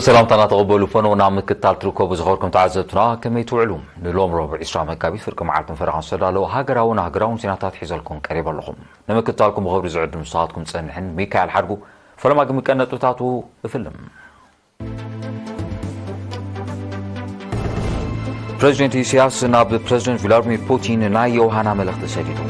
ሰላምታና ተቐበሉ። ፈነው ናብ ምክትታል ትርከቡ ዝኸበርኩም ተዓዘብትና፣ ከመይ ትውዕሉ? ንሎም ረቡዕ ዕስራ መጋቢት ፍርቂ መዓልትን ፈረቓን ዝተዳለወ ሃገራውን ኣህጉራውን ዜናታት ሒዘልኩም ቀሪበ ኣለኹም። ንምክትታልኩም ብኽብሪ ዝዕድም ንስኻትኩም ጸንሕን ሚካኤል ሓድጉ። ፈለማ ግን ምቀነጥብታቱ እፍልም። ፕረዚደንት ኢሳያስ ናብ ፕረዚደንት ቭላድሚር ፑቲን ናይ ዮሃና መልእኽቲ ሰዲዱ።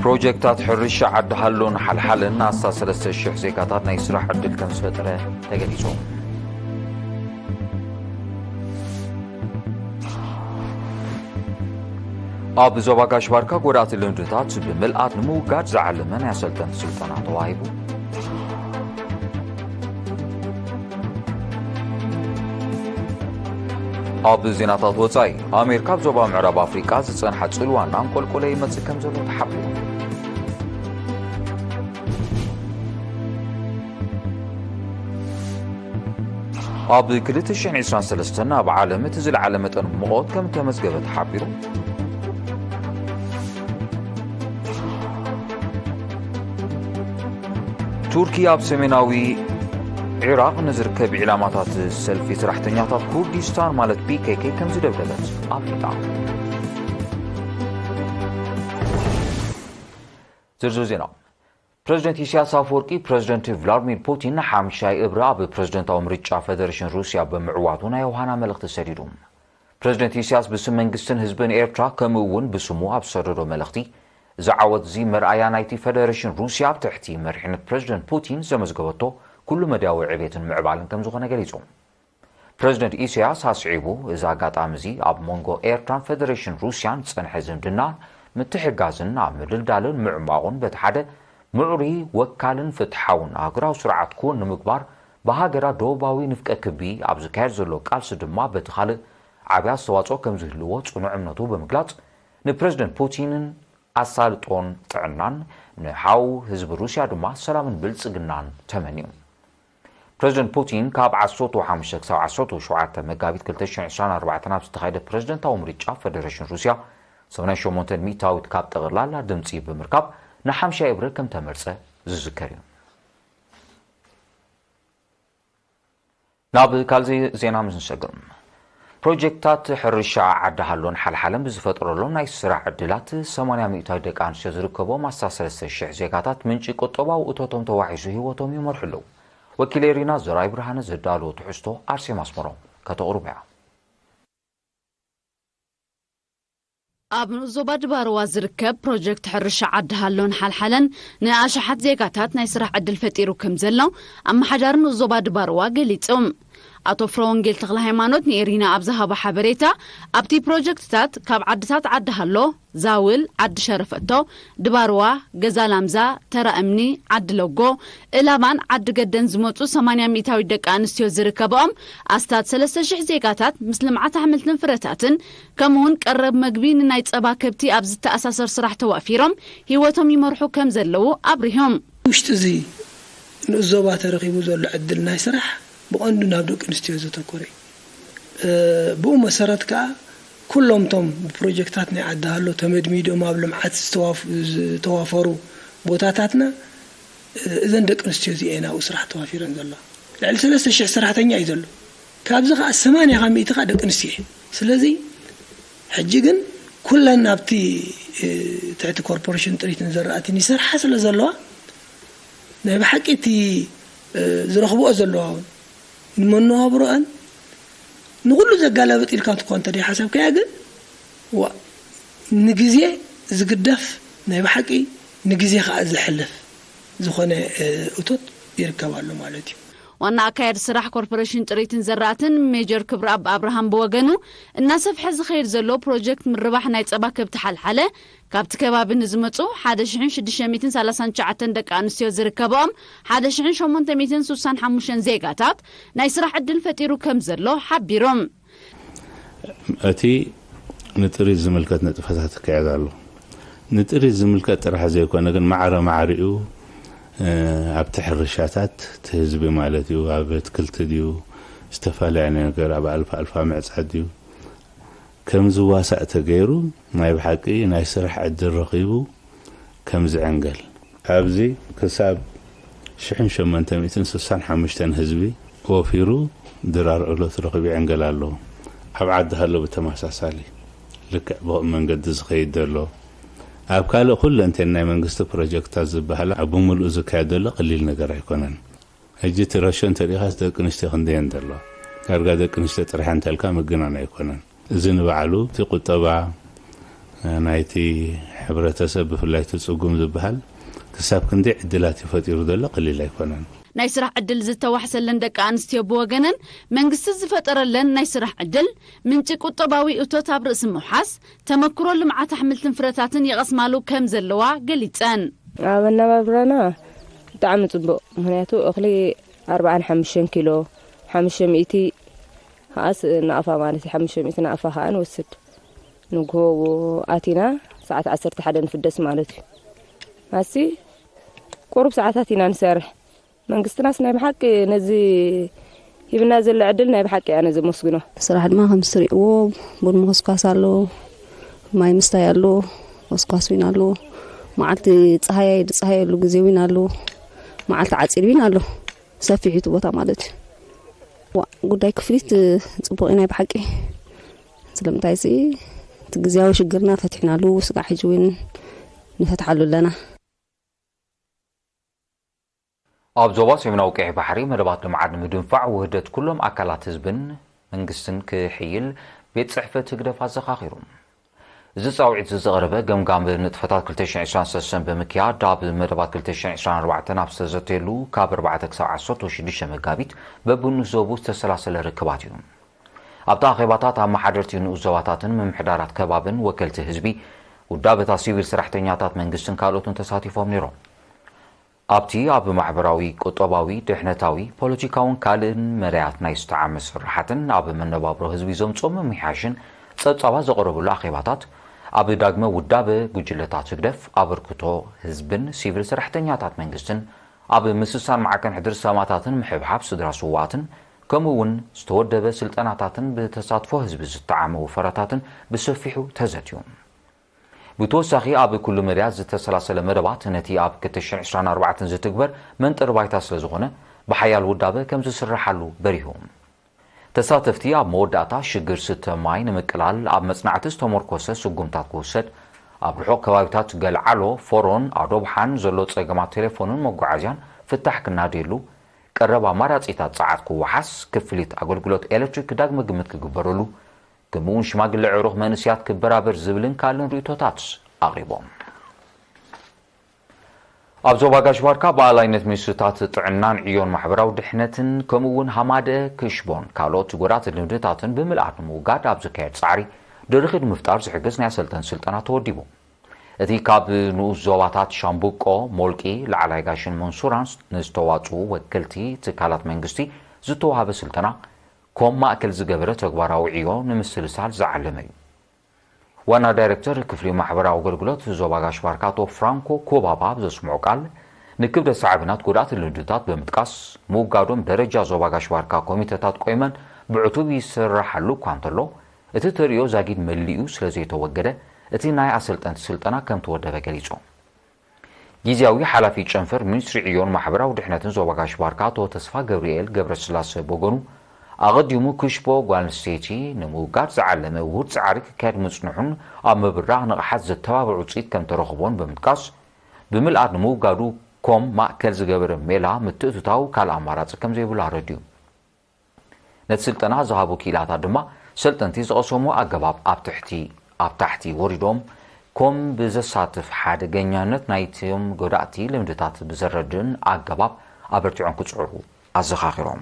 ፕሮጀክታት ሕርሻ ዓዲ ሃሎን ሓልሓልን ኣስታት ሰለስተ ሽሕ ዜጋታት ናይ ስራሕ ዕድል ከም ዝፈጠረ ተገሊጹ። ኣብ ዞባ ጋሽ ባርካ ጎዳእቲ ልምድታት ብምልኣት ንምውጋድ ዝዓለመ ናይ ኣሰልጠንቲ ስልጠና ተዋሂቡ። ኣብ ዜናታት ወጻኢ፣ ኣሜሪካ ኣብ ዞባ ምዕራብ ኣፍሪቃ ዝጸንሓ ጽልዋ እናንቆልቆለ ይመጽእ ከም ዘሎ ተሓቢሩ። ኣብ ክልተ ሽሕን ዕስራን ሰለስተን ኣብ ዓለም እቲ ዝለዓለ መጠን ሙቐት ከም ተመዝገበ ተሓቢሩ። ቱርኪ ኣብ ሰሜናዊ ዒራቕ ንዝርከብ ዒላማታት ሰልፊ ሰራሕተኛታት ኩርዲስታን ማለት ፒ ኬ ኬ ከም ዝደብደበት ኣፍሊጣ። ዝርዝር ዜና። ፕረዚደንት ኢሳያስ ኣፈወርቂ ፕረዚደንት ቭላድሚር ፑቲን ንሓምሻይ እብሪ ኣብ ፕረዚደንታዊ ምርጫ ፈደረሽን ሩስያ ብምዕዋቱ ናይ ዮሃና መልእኽቲ ሰዲዱ። ፕረዚደንት ኢሳያስ ብስም መንግስትን ህዝብን ኤርትራ ከምኡ እውን ብስሙ ኣብ ዝሰደዶ መልእኽቲ፣ እዚ ዓወት እዚ መርኣያ ናይቲ ፈደረሽን ሩስያ ኣብ ትሕቲ መሪሕነት ፕረዚደንት ፑቲን ዘመዝገበቶ ኩሉ መዳያዊ ዕቤትን ምዕባልን ከም ዝኾነ ገሊጹ። ፕረዚደንት ኢሳያስ ኣስዒቡ፣ እዚ ኣጋጣሚ እዚ ኣብ መንጎ ኤርትራን ፈደረሽን ሩስያን ዝጸንሐ ዝምድናን ምትሕግጋዝን ኣብ ምድልዳልን ምዕማቑን በቲ ሓደ ምዕሩይ፣ ወካልን ፍትሓውን ኣህጉራዊ ስርዓት ክውን ንምግባር ብሃገራት ደቡባዊ ንፍቀ ክቢ ኣብ ዝካየድ ዘሎ ቃልሲ ድማ በቲ ካልእ ዓቢ ኣስተዋጽኦ ከም ዝህልዎ ጽኑዕ እምነቱ ብምግላጽ፣ ንፕረዚደንት ፑቲንን ኣሳልጦን ጥዕናን፣ ንሓው ህዝቢ ሩስያ ድማ ሰላምን ብልጽግናን ተመንዩ። ፕረዚደንት ፑቲን ካብ ዓሰርተ ሓሙሽተ ክሳብ ዓሰርተ ሸውዓተ መጋቢት ክልተ ሽሕን ዕስራን ኣርባዕተን ኣብ ዝተኻየደ ፕረዚደንታዊ ምርጫ ፈደረሽን ሩስያ ሰማንያን ሸሞንተን ሚእታዊት ካብ ጠቕላላ ድምጺ ብምርካብ ንሓምሻይ እብሪ ከም ተመርጸ ዝዝከር እዩ። ናብ ካልእ ዜና ምስ ንሰግር፣ ፕሮጀክታት ሕርሻ ዓዲ ሃሎን ሓልሓለን ብዝፈጠረሎም ናይ ስራሕ ዕድላት ሰማንያ ሚእታዊት ደቂ ኣንስትዮ ዝርከቦም ኣስታት ሰለስተ ሽሕ ዜጋታት ምንጪ ቁጠባዊ እቶቶም ተዋሒሱ ህይወቶም ይመርሑ ኣለዉ። ወኪለይ ሪና ዘርኣይ ብርሃነ ዘዳለዎ ትሕዝቶ ኣርሴማ ኣስመሮም ከተቕርቦ እያ። ኣብ ንኡስ ዞባ ድባርዋ ዝርከብ ፕሮጀክት ሕርሻ ዓዲ ሃሎን ሓልሓለን ንኣሽሓት ዜጋታት ናይ ስራሕ ዕድል ፈጢሩ ከም ዘሎ ኣመሓዳሪ ንኡስ ዞባ ድባርዋ ገሊጹ። ኣቶ ፍረወንጌል ተኽለ ሃይማኖት ንኤሪና ኣብ ዝሃቦ ሓበሬታ፣ ኣብቲ ፕሮጀክትታት ካብ ዓድታት ዓዲ ሃሎ፣ ዛውል፣ ዓዲ ሸረፈቶ፣ ድባርዋ፣ ገዛ ላምዛ፣ ተራ እምኒ፣ ዓዲ ለጎ፣ እላባን ዓዲ ገደን ዝመጹ ሰማንያ ሚእታዊት ደቂ ኣንስትዮ ዝርከብኦም ኣስታት ሰለስተ ሽሕ ዜጋታት ምስ ልምዓት ኣሕምልትን ፍረታትን ከምኡውን ቀረብ መግቢ ንናይ ጸባ ከብቲ ኣብ ዝተኣሳሰር ስራሕ ተዋፊሮም ህይወቶም ይመርሑ ከም ዘለዉ ኣብሪሆም። ውሽጢ እዚ ንኡስ ዞባ ተረኺቡ ዘሎ ዕድል ናይ ስራሕ ብቐንዱ ናብ ደቂ ኣንስትዮ ዘተኮረ እዩ። እ፣ ብኡ መሰረት ከኣ ኩሎም እቶም ብፕሮጀክታት ናይ ዓዲ ሃሎ ተመድሚዶም ኣብ ልምዓት ዝተዋፍ-፣ ዝተዋፈሩ ቦታታትና፣ እ፣ እዘን ደቂ ኣንስትዮ እዚኤን ኣብኡ ስራሕ ተዋፊረን ዘለዋ። ልዕሊ ሰለስተ ሽሕ ሰራሕተኛ እዩ ዘሎ። ካብዚ ከኣ ሰማንያ ካብ ሚእቲ ከኣ ደቂ ኣንስትዮ እየን። ስለዚ ሕጂ ግን ኩለን ኣብቲ፣ እ፣ ትሕቲ ኮርፖሬሽን ጥሪትን ዘራእትን ይሰርሓ ስለ ዘለዋ ናይ ብሓቂ እቲ፣ እ፣ ዝረኽብኦ ዘለዋ እውን ንመነባብሮኣን ንኹሉ ዘጋላብጥ ኢልካ እኳ እንተ ሓሰብካያ ግን ዋ፣ ንግዜ ዝግደፍ ናይ ብሓቂ ንግዜ ከኣ ዘሕልፍ ዝኾነ፣ እ፣ እቶት ይርከብ ኣሎ ማለት እዩ። ዋና ኣካያዲ ስራሕ ኮርፖሬሽን ጥሪትን ዘራእትን ሜጀር ክብረኣብ ኣብርሃም ብወገኑ፣ እናሰፍሐ ዝኸይድ ዘሎ ፕሮጀክት ምርባሕ ናይ ጸባ ከብቲ ሓልሓለ ካብቲ ከባቢ ንዝመጹ ሓደ ሽሕን ሽዱሽተ ሚእትን ሰላሳን ትሽዓተን ደቂ ኣንስትዮ ዝርከብኦም ሓደ ሽሕን ሸሞንተ ሚእትን ስሳን ሓሙሽተን ዜጋታት ናይ ስራሕ ዕድል ፈጢሩ ከም ዘሎ ሓቢሮም። እቲ ንጥሪት ዝምልከት ንጥፈታት ይካየድ ኣሎ። ንጥሪት ዝምልከት ጥራሕ ዘይኮነ ግን ማዕረ ማዕሪኡ፣ እ፣ ኣብቲ ሕርሻታት እቲ ህዝቢ ማለት እዩ፣ ኣብ ኣትክልቲ ድዩ፣ ዝተፈላለየ ነገር ኣብ ኣልፋ ኣልፋ ምዕጻድ ድዩ፣ ከም ዝዋሳእ ተገይሩ ናይ ብሓቂ ናይ ስራሕ ዕድል ረኺቡ ከም ዝዕንገል፣ ኣብዚ ክሳብ ሽሕን ሸሞንተ ሚእትን ስሳን ሓሙሽተን ህዝቢ ወፊሩ ድራር ዕሎት ረኺቡ ይዕንገል ኣሎ። ኣብ ዓዲ ሃሎ ብተመሳሳሊ ልክዕ ብኡ መንገዲ ዝኸይድ ዘሎ፣ ኣብ ካልእ ኩለንቴን ናይ መንግስቲ ፕሮጀክታት ዝበሃላ ኣብ ብምሉኡ ዝካየድ ዘሎ ቀሊል ነገር ኣይኮነን። ሕጂ እቲ ረሾ እንተሪኢኻስ ደቂ ኣንስትዮ ክንደየን ዘሎ? ዳርጋ ደቂ ኣንስትዮ ጥራሕ እንተልካ ምግናን ኣይኮነን። እዚ ንባዕሉ እቲ ቁጠባ ናይቲ ሕብረተሰብ ብፍላይ እቲ ጽጉም ዝበሃል ክሳብ ክንደይ ዕድላት እዩ ፈጢሩ ዘሎ ቀሊል ኣይኮነን። ናይ ስራሕ ዕድል ዝተዋሕሰለን ደቂ ኣንስትዮ ብወገነን መንግስቲ ዝፈጠረለን ናይ ስራሕ ዕድል ምንጪ ቁጠባዊ እቶት ኣብ ርእሲ ምውሓስ ተመክሮ ልምዓት ኣሕምልትን ፍረታትን ይቐስማሉ ከም ዘለዋ ገሊጸን። ኣብ ኣነባብራና ብጣዕሚ ጽቡቕ፣ ምኽንያቱ እኽሊ ኣርባዓን ሓሙሽተን ኪሎ፣ ሓሙሽተ ሚእቲ ከኣስ ናቕፋ ማለት እዩ፣ ሓሙሽተ ሚእቲ ናቕፋ ከኣ ንወስድ። ንግሆ ኣቲና ሰዓት ዓሰርተ ሓደ ንፍደስ ማለት እዩ። ኣሲ ቁሩብ ሰዓታት ኢና ንሰርሕ። መንግስትናስ ናይ ብሓቂ ነዚ ሂብና ዘሎ ዕድል ናይ ብሓቂ ኣነ ዘመስግኖ። ስራሕ ድማ ከም ዝትሪእዎ ቡን ምኹስኳስ ኣሎ፣ ማይ ምስታይ ኣሎ፣ ኮስኳስ ዊን ኣሎ፣ መዓልቲ ፀሃይ ዝፀሃየሉ ግዜ ዊን ኣሎ፣ መዓልቲ ዓፂድ ዊን ኣሎ። ሰፊሕ እዩ እቲ ቦታ ማለት እዩ። ዋ ጉዳይ ክፍሊት ፅቡቕ እዩ ናይ ብሓቂ። ስለምንታይ ሲ እቲ ግዝያዊ ሽግርና ፈቲሕናሉ ስጋዕ ሕጂ እውን ንፈትሓሉ ኣለና። ኣብ ዞባ ሰሜናዊ ቀይሕ ባሕሪ መደባት ልምዓት ንምድንፋዕ ውህደት ኩሎም ኣካላት ህዝብን መንግስትን ክሕይል ቤት ፅሕፈት ህግደፍ ኣዘኻኺሩ። እዚ ፃውዒት እዚ ዘቕረበ ገምጋም ንጥፈታት ክልተ ሽሕን ዕስራን ሰለስተን ብምክያድ ኣብ መደባት ክልተ ሽሕን ዕስራን ኣርባዕተን ኣብ ዝተዘተየሉ ካብ ኣርባዕተ ክሳብ ዓሰርተ ሽዱሽተ መጋቢት በብንኡስ ዞቡ ዝተሰላሰለ ርክባት እዩ። ኣብቲ ኣኼባታት ኣመሓደርቲ ንኡስ ዞባታትን ምምሕዳራት ከባብን ወከልቲ ህዝቢ፣ ውዳበታት ሲቪል ሰራሕተኛታት መንግስትን ካልኦትን ተሳቲፎም ነይሮም። ኣብቲ ኣብ ማሕበራዊ፣ ቁጠባዊ፣ ድሕነታዊ፣ ፖለቲካውን ካልእን መዳያት ናይ ዝተዓመ ስራሓትን ኣብ መነባብሮ ህዝቢ ዘምፅኦ ምምሕያሽን ፀብፃባት ዘቕረብሉ ኣኼባታት ኣብ ዳግመ ውዳበ ጉጅለታት ህግደፍ ኣበርክቶ ህዝብን ሲቪል ሰራሕተኛታት መንግስትን ኣብ ምስሳን ማዕከን ሕድሪ ሰማእታትን ምሕብሓብ ስድራ ስውኣትን ከምኡ እውን ዝተወደበ ስልጠናታትን ብተሳትፎ ህዝቢ ዝተዓመ ወፈራታትን ብሰፊሑ ተዘትዩ። ብተወሳኺ ኣብ ኩሉ መድያት ዝተሰላሰለ መደባት ነቲ ኣብ ክልተ ሽሕን ዕስራን ኣርባዕተን ዝትግበር መንጠሪ ባይታ ስለዝኾነ ብሓያል ውዳበ ከም ዝስረሓሉ በሪሁ። ተሳተፍቲ ኣብ መወዳእታ ሽግር ስተ ማይ ንምቅላል ኣብ መጽናዕቲ ዝተመርኮሰ ስጉምታት ክውሰድ፣ ኣብ ርሑቕ ከባቢታት ገልዓሎ፣ ፎሮን ኣዶብሓን ዘሎ ጸገማት ቴሌፎንን መጓዓዝያን ፍታሕ ክናደየሉ፣ ቀረብ ኣማራጺታት ጸዓት ክወሓስ፣ ክፍሊት ኣገልግሎት ኤሌክትሪክ ዳግመ ግምት ክግበረሉ፣ ከምኡውን ሽማግለ ዕሩኽ መንእስያት ክበራበር ዝብልን ካልእን ርእይቶታት ኣቕሪቦም። ኣብ ዞባ ጋሽ ባርካ ብኣላይነት ሚኒስትርታት ጥዕናን ዕዮን ማሕበራዊ ድሕነትን ከምኡ እውን ሃማደ ክሽቦን ካልኦት ጎዳእቲ ልምድታትን ብምልኣት ንምውጋድ ኣብ ዝካየድ ጻዕሪ ድርኺት ንምፍጣር ዝሕግዝ ናይ ኣሰልጠን ስልጠና ተወዲቡ። እቲ ካብ ንኡስ ዞባታት ሻምብቆ፣ ሞልቂ፣ ላዕላይ ጋሽን መንሱራን ንዝተዋጽኡ ወከልቲ ትካላት መንግስቲ ዝተዋህበ ስልጠና ኮም ማእከል ዝገበረ ተግባራዊ ዕዮ ንምስልሳል ዝዓለመ እዩ። ዋና ዳይሬክተር ክፍሊ ማሕበራዊ ኣገልግሎት ዞባ ጋሽ ባርካ ኣቶ ፍራንኮ ኮባባ ኣብ ዘስምዖ ቃል፣ ንክብደት ሳዕቤናት ጎዳእቲ ልምድታት ብምጥቃስ፣ ምውጋዶም ደረጃ ዞባ ጋሽ ባርካ ኮሚተታት ቆይመን ብዕቱብ ይስራሓሉ እኳ እንተሎ፣ እቲ ተርእዮ ዛጊድ መሊኡ ስለዘይተወገደ፣ እቲ ናይ ኣሰልጠንቲ ስልጠና ከምተወደበ ገሊጾም። ጊዝያዊ ሓላፊ ጨንፈር ሚኒስትሪ ዕዮን ማሕበራዊ ድሕነትን ዞባ ጋሽ ባርካ ኣቶ ተስፋ ገብርኤል ገብረስላሰ በጎኑ፣ ኣቐዲሙ ክሽቦ ጓል ኣንስተይቲ ንምውጋድ ዝዓለመ ውሁድ ጻዕሪ ክካየድ ምጽንሑን ኣብ ምብራኽ ንቕሓት ዘተባብዕ ውጽኢት ከም ተረኽቦን ብምጥቃስ፣ ብምልኣት ንምውጋዱ ኮም ማእከል ዝገበረ ሜላ ምትእትታው ካልእ ኣማራጺ ከም ዘይብሉ ኣረዲኡ። ነቲ ስልጠና ዝሃቡ ክኢላታት ድማ ሰልጠንቲ ዝቐሰምዎ ኣገባብ ኣብ ትሕቲ ኣብ ታሕቲ ወሪዶም ኮም ብዘሳትፍ ሓደገኛነት ናይቶም ጎዳእቲ ልምድታት ብዘረድእን ኣገባብ ኣበርቲዖም ክጽዕሩ ኣዘኻኺሮም።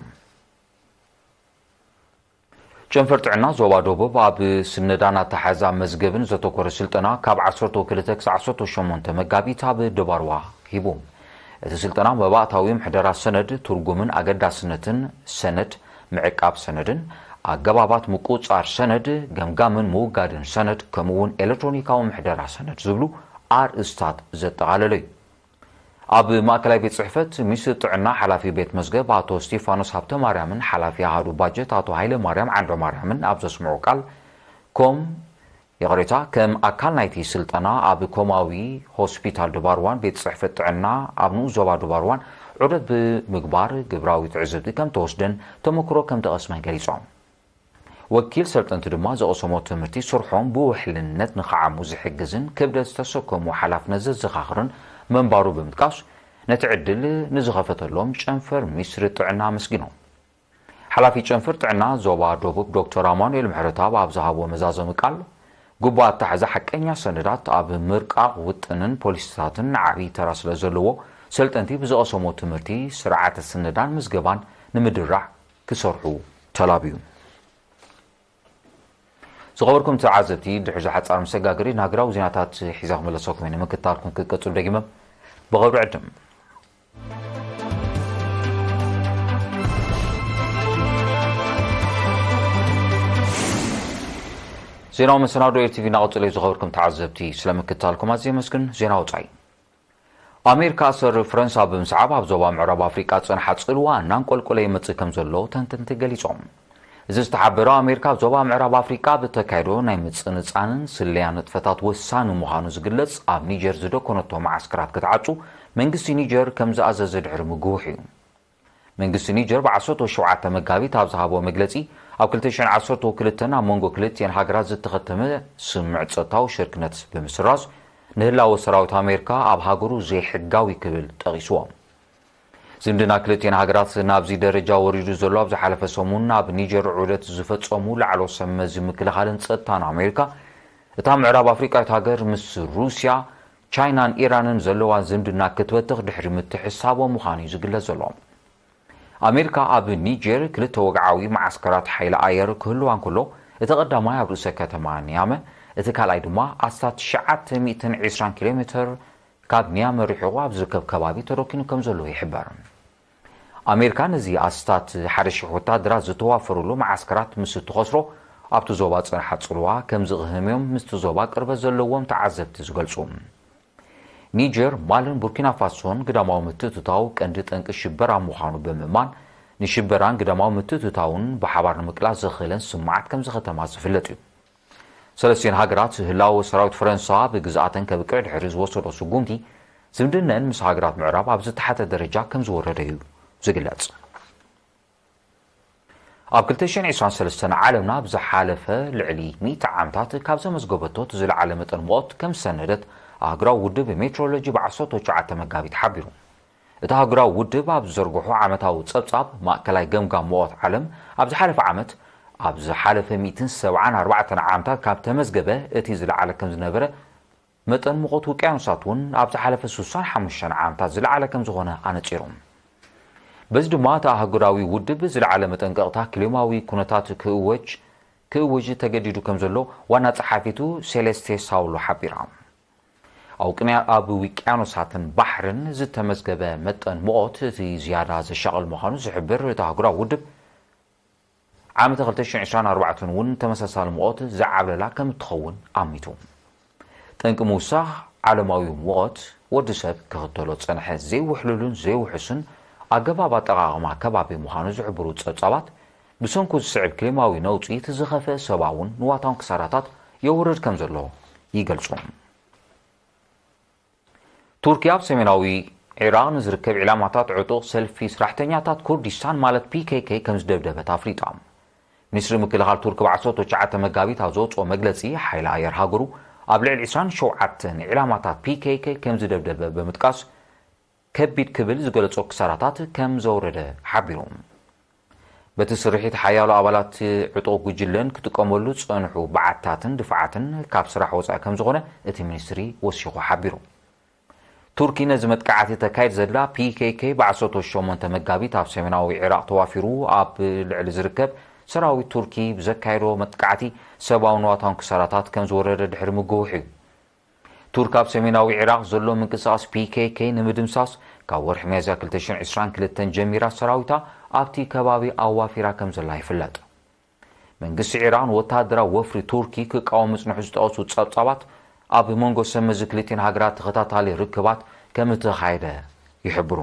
ጨንፈር ጥዕና ዞባ ደቡብ ኣብ ስነዳን ኣተሓሕዛ መዝገብን ዘተኮረ ስልጠና ካብ ዓሰርተ ክልተ ክሳብ ዓሰርተ ሸሞንተ መጋቢት ኣብ ድባርዋ ሂቡ። እቲ ስልጠና መባእታዊ ምሕደራ ሰነድ፣ ትርጉምን ኣገዳስነትን ሰነድ፣ ምዕቃብ ሰነድን ኣገባባት ምቁጽጻር ሰነድ፣ ገምጋምን ምውጋድን ሰነድ፣ ከምኡ እውን ኤሌክትሮኒካዊ ምሕደራ ሰነድ ዝብሉ ኣርእስታት ዘጠቓለለ እዩ። ኣብ ማእከላይ ቤት ጽሕፈት ሚኒስትሪ ጥዕና ሓላፊ ቤት መዝገብ ኣቶ እስቲፋኖስ ሃብተማርያምን ሓላፊ ኣሃዱ ባጀት ኣቶ ሃይለማርያም ዓንደማርያምን ኣብ ዘስምዑ ቃል፣ ኮም ይቕሬታ፣ ከም ኣካል ናይቲ ስልጠና ኣብ ኮማዊ ሆስፒታል ድባርዋን ቤት ጽሕፈት ጥዕና ኣብ ንኡስ ዞባ ድባርዋን ዑደት ብምግባር ግብራዊ ትዕዝብቲ ከም ተወስደን ተመክሮ ከም ተቐስመን ገሊጾም። ወኪል ሰልጠንቲ ድማ ዝቐሰሞ ትምህርቲ ስርሖም ብውሕልነት ንኽዓሙ ዝሕግዝን ክብደት ዝተሰከሙ ሓላፍነት ዘዘኻኽርን ምንባሩ ብምጥቃስ፣ ነቲ ዕድል ንዝኸፈተሎም ጨንፈር ሚኒስትሪ ጥዕና ኣመስጊኖም። ሓላፊ ጨንፈር ጥዕና ዞባ ደቡብ ዶክተር ኣማኑኤል ምሕረተኣብ ኣብ ዝሃቦ መዛዘሚ ቃል፣ ግቡእ ኣተሓሕዛ ሓቀኛ ሰነዳት ኣብ ምርቃቕ ውጥንን ፖሊሲታትን ዓብዪ ተራ ስለ ዘለዎ፣ ሰልጠንቲ ብዝቐሰሞ ትምህርቲ ስርዓተ ስነዳን ምዝገባን ንምድራዕ ክሰርሑ ተላብዩ። ዝኸበርኩም ተዓዘብቲ፣ ድሕሪ ሓጻር መሰጋገሪ ንሃገራዊ ዜናታት ሒዛ ክመለሰኩም እየ። ንምክትታልኩም ክቀጽሉ ደጊመ ብኽብሪ ዕድም። ዜናዊ መሰናዶ ኤርቲቪ እናቐጸለ እዩ። ዝኸበርኩም ተዓዘብቲ፣ ስለምክትታልኩም ኣዝየ የመስግን። ዜና ወጻኢ። ኣሜሪካ ኣሰር ፈረንሳ ብምስዓብ ኣብ ዞባ ምዕራብ ኣፍሪቃ ዝጸንሓ ጽልዋ እናንቆልቆለ ይመጽእ ከም ዘሎ ተንተንቲ ገሊጾም። እዚ ዝተሓበረ ኣሜሪካ ኣብ ዞባ ምዕራብ ኣፍሪቃ ብተካይዶ ናይ ምጽንጻንን ስለያን ንጥፈታት ወሳኒ ምዃኑ ዝግለጽ ኣብ ኒጀር ዝደኮነቶ መዓስከራት ክትዓጹ መንግስቲ ኒጀር ከም ዝኣዘዘ ድሕሪ ምግውሕ እዩ። መንግስቲ ኒጀር ብዓሰርተ ሸውዓተ መጋቢት ኣብ ዝሃቦ መግለጺ፣ ኣብ ክልተ ሽሕን ዓሰርተ ክልተን ኣብ መንጎ ክልቲኤን ሃገራት ዝተኸተመ ስምምዕ ጸጥታዊ ሽርክነት ብምስራዝ፣ ንህላወ ሰራዊት ኣሜሪካ ኣብ ሃገሩ ዘይሕጋዊ ክብል ጠቒስዎ። ዝምድና ክልቲኤን ሃገራት ናብዚ ደረጃ ወሪዱ ዘሎ ኣብ ዝሓለፈ ሰሙን ኣብ ኒጀር ዑደት ዝፈጸሙ ላዕለዎት ሰብ መዚ ምክልኻልን ጸጥታን ኣሜሪካ፣ እታ ምዕራብ ኣፍሪቃዊት ሃገር ምስ ሩስያ፣ ቻይናን ኢራንን ዘለዋ ዝምድና ክትበትኽ ድሕሪ ምትሕስሳቦም ምዃኑ እዩ ዝግለጽ ዘሎ። ኣሜሪካ ኣብ ኒጀር ክልተ ወግዓዊ መዓስከራት ሓይሊ ኣየር ክህልዋ እንከሎ፣ እቲ ቀዳማይ ኣብ ርእሰ ከተማ ኒያመ፣ እቲ ካልኣይ ድማ ኣስታት ትሽዓተ ሚእትን ዕስራን ኪሎ ሜተር ካብ ኒያመ ርሒቑ ኣብ ዝርከብ ከባቢ ተረኪኑ ከም ዘሎ ይሕበር። ኣሜሪካ ነዚ ኣስታት ሓደ ሽሕ ወታደራት ዝተዋፈሩሉ መዓስከራት ምስ እትኸስሮ፣ ኣብቲ ዞባ ዝጸንሓ ጽልዋ ከም ዝቕህም እዮም ምስቲ ዞባ ቅርበት ዘለዎም ተዓዘብቲ ዝገልጹ። ኒጀር፣ ማልን ቡርኪና ፋሶን ግዳማዊ ምትእትታው ቀንዲ ጠንቂ ሽበራ ምዃኑ ብምእማን፣ ንሽበራን ግዳማዊ ምትእትታውን ብሓባር ንምቅላስ ዘኽእለን ስምማዓት ከም ዝኸተማ ዝፍለጥ እዩ። ሰለስቲኤን ሃገራት ህላወ ሰራዊት ፈረንሳ ብግዝኣተን ከብቅዕ ድሕሪ ዝወሰዶ ስጉምቲ፣ ዝምድነን ምስ ሃገራት ምዕራብ ኣብ ዝተሓተ ደረጃ ከም ዝወረደ እዩ ዝግለጽ። ኣብ ክልተ ሽሕን ዕስራን ሰለስተን ዓለምና ኣብ ዝሓለፈ ልዕሊ ሚእቲ ዓመታት ካብ ዘመዝገበቶ እቲ ዝለዓለ መጠን ሙቐት ከም ዝሰነደት ኣህጉራዊ ውድብ ሜትሮሎጂ ብ ዓሰርተ ትሽዓተ መጋቢት ሓቢሩ። እቲ ኣህጉራዊ ውድብ ኣብ ዝዘርግሖ ዓመታዊ ጸብጻብ፣ ማእከላይ ገምጋም ሙቐት ዓለም ኣብ ዝሓለፈ ዓመት፣ ኣብ ዝሓለፈ ሚእትን ሰብዓን ኣርባዕተን ዓመታት ካብ ተመዝገበ እቲ ዝለዓለ ከም ዝነበረ፣ መጠን ሙቐት ውቅያኖሳት እውን ኣብ ዝሓለፈ ስሳን ሓሙሽተን ዓመታት ዝለዓለ ከም ዝኾነ ኣነጺሩ። በዚ ድማ እቲ ኣህጉራዊ ውድብ ዝለዓለ መጠንቀቕታ ክሊማዊ ኩነታት ክእወጅ ክእውጅ ተገዲዱ ከም ዘሎ ዋና ጸሓፊቱ ሴሌስቴ ሳውሎ ሓቢራ። ኣብ ቅንያ ኣብ ውቅያኖሳትን ባሕርን ዝተመዝገበ መጠን ሙቐት እቲ ዝያዳ ዘሻቕል ምዃኑ ዝሕብር እቲ ኣህጉራዊ ውድብ፣ ዓመተ ክልተ ሽሕን ዕስራን ኣርባዕተን እውን ተመሳሳሊ ሙቐት ዝዓብለላ ከም እትኸውን ኣሚቱ። ጠንቂ ምውሳኽ ዓለማዊ ሙቐት ወዲ ሰብ ክኽተሎ ዝጸንሐ ዘይውሕሉልን ዘይውሑስን ኣገባብ ኣጠቓቕማ ከባቢ ምዃኑ ዝሕብሩ ጸብጻባት፣ ብሰንኩ ዝስዕብ ክሊማዊ ነውጺ እቲ ዝኸፍአ ሰብኣውን ንዋታውን ክሳራታት የውርድ ከም ዘሎ ይገልጹ። ቱርኪ ኣብ ሰሜናዊ ዒራቕ ንዝርከብ ዒላማታት ዕጡቕ ሰልፊ ስራሕተኛታት ኩርዲስታን ማለት ፒ ኬ ኬ ከም ዝደብደበት ኣፍሊጣ። ሚኒስትሪ ምክልኻል ቱርኪ ብ ዓሰርተ ትሽዓተ መጋቢት ኣብ ዘውፅኦ መግለፂ፣ ሓይሊ ኣየር ሃገሩ ኣብ ልዕሊ ዕስራን ሸውዓተን ዒላማታት ፒ ኬ ኬ ከም ዝደብደበ ብምጥቃስ፣ ከቢድ ክብል ዝገለጾ ክሳራታት ከም ዘውረደ ሓቢሩ። በቲ ስርሒት ሓያሎ ኣባላት ዕጡቕ ጉጅለን ክጥቀመሉ ዝጸንሑ በዓትታትን ድፋዓትን ካብ ስራሕ ወጻኢ ከም ዝኾነ እቲ ሚኒስትሪ ወሲኹ ሓቢሩ። ቱርኪ ነዚ መጥቃዕቲ ተካይድ ዘላ ፒ ኬ ኬ ብ ዓሰርተ ሸሞንተ መጋቢት ኣብ ሰሜናዊ ዒራቕ ተዋፊሩ ኣብ ልዕሊ ዝርከብ ሰራዊት ቱርኪ ብዘካየዶ መጥቃዕቲ ሰብኣውን ንዋታውን ክሳራታት ከም ዝወረደ ድሕሪ ምግውሑ እዩ። ቱርክ ኣብ ሰሜናዊ ዒራቕ ዘሎ ምንቅስቓስ ፒ ኬ ኬ ንምድምሳስ ካብ ወርሒ ሚያዝያ ክልተ ሽሕን ዕስራን ክልተን ጀሚራ ሰራዊታ ኣብቲ ከባቢ ኣዋፊራ ከም ዘላ ይፍለጥ። መንግስቲ ዒራቕ ንወተሃደራዊ ወፍሪ ቱርኪ ክቃወም ምጽንሑ ዝጠቐሱ ጸብጻባት፣ ኣብ መንጎ ሰመዚ ክልቲኤን ሃገራት ተኸታታሊ ርክባት ከም እተኻየደ ይሕብሩ።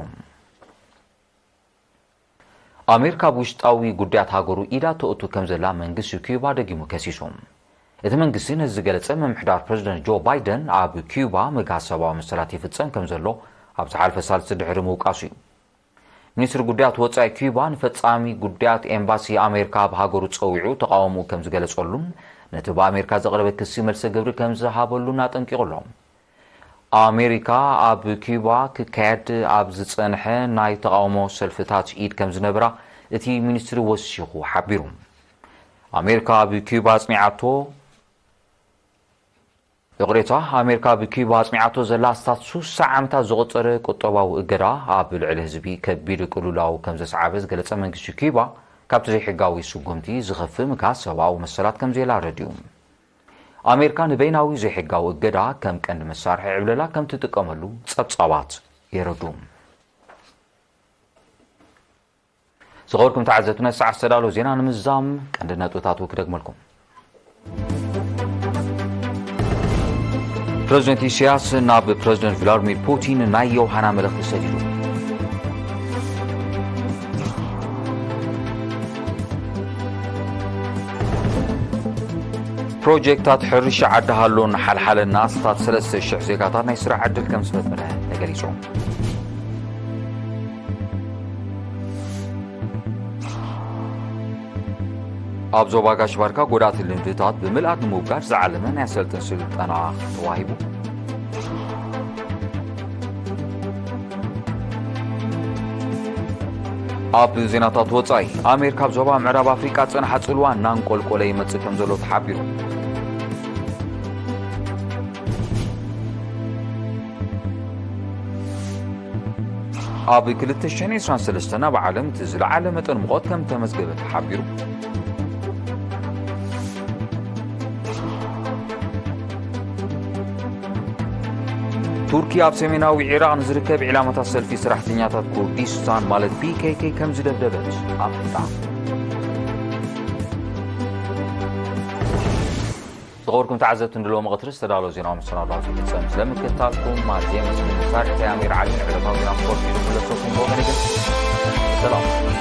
ኣሜሪካ ኣብ ውሽጣዊ ጉዳያት ሃገሩ ኢዳ ተእቱ ከም ዘላ መንግስቲ ኪዩባ ደጊሙ ከሲሱ። እቲ መንግስቲ ነዚ ዝገለጸ፣ ምምሕዳር ፕረዚደንት ጆ ባይደን ኣብ ኪዩባ ምግሃስ ሰብኣዊ መሰላት ይፍጸም ከም ዘሎ ኣብ ዝሓለፈ ሳልስቲ ድሕሪ ምውቃሱ እዩ። ሚኒስትሪ ጉዳያት ወጻኢ ኪዩባ ንፈጻሚ ጉዳያት ኤምባሲ ኣሜሪካ ኣብ ሃገሩ ጸዊዑ ተቓውሞኡ ከም ዝገለጸሉን ነቲ ብኣሜሪካ ዝቐረበ ክሲ መልሰ ግብሪ ከም ዝሃበሉን ኣጠንቂቑ ኣሎ። ኣሜሪካ ኣብ ኪዩባ ክካየድ ኣብ ዝጸንሐ ናይ ተቓውሞ ሰልፍታት ኢድ ከም ዝነበራ እቲ ሚኒስትሪ ወሲኹ ሓቢሩ። ኣሜሪካ ኣብ ኪዩባ ኣጽኒዓቶ ይቕሬታ፣ ኣሜሪካ ኣብ ኪዩባ ኣጽኒዓቶ ዘላ ኣስታት ሱሳ ዓመታት ዘቖጸረ ቁጠባዊ እገዳ ኣብ ልዕሊ ህዝቢ ከቢድ ቅልውላው ከም ዘስዓበ ዝገለጸ መንግስቲ ኪዩባ፣ ካብቲ ዘይሕጋዊ ስጉምቲ ዝኸፍእ ምግሃስ ሰብኣዊ መሰላት ከም ዘየላ ኣረዲኡ። ኣሜሪካ ንበይናዊ ዘይሕጋዊ እገዳ ከም ቀንዲ መሳርሒ ዕብለላ ከም ትጥቀመሉ ጸብጻባት የረዱ። ዝኸበርኩም ተዓዘብትና፣ ሰዓት ዝተዳለወ ዜና ንምዝዛም ቀንዲ ነጥብታቱ ክደግመልኩም። ፕረዚደንት ኢሳያስ ናብ ፕረዚደንት ቭላድሚር ፑቲን ናይ ዮሃና መልእኽቲ ሰዲዱ። ፕሮጀክታት ሕርሻ ዓዲ ሃሎን ሓልሓለን ንኣስታት ሰለስተ ሽሕ ዜጋታት ናይ ስራሕ ዕድል ከም ዝፈጠረ ተገሊጹ። ኣብ ዞባ ጋሽ ባርካ ጎዳእቲ ልምድታት ብምልኣት ንምውጋድ ዝዓለመ ናይ ኣሰልጥን ስልጠና ተዋሂቡ። ኣብ ዜናታት ወጻኢ፣ ኣሜሪካ ኣብ ዞባ ምዕራብ ኣፍሪቃ ዝጸንሓ ጽልዋ እናንቆልቆለ ይመጽእ ከም ዘሎ ተሓቢሩ። ኣብ ክልተ ሽሕን ዕስራን ሰለስተን ኣብ ዓለም እቲ ዝለዓለ መጠን ሙቐት ከም ተመዝገበ ተሓቢሩ። ቱርኪ ኣብ ሰሜናዊ ዒራቕ ንዝርከብ ዒላማታት ሰልፊ ሰራሕተኛታት ኩርዲስታን ማለት ፒ ኬ ኬ ከም ዝደብደበት ኣፍሊጣ። ዝኸበርኩም ተዓዘብቲ፣ ንሎሚ ቀትሪ ዝተዳለወ ዜናዊ መሰናዶ ኣብዚ ይፍጸም። ስለምክትታልኩም ኣዝየ መስግን። መሳርሕተይ ኣሚር ዓሊ ንዕለታዊ ዜና ስፖርት እዩ ዝምለሰኩም። ብወገነይ ግን ሰላም።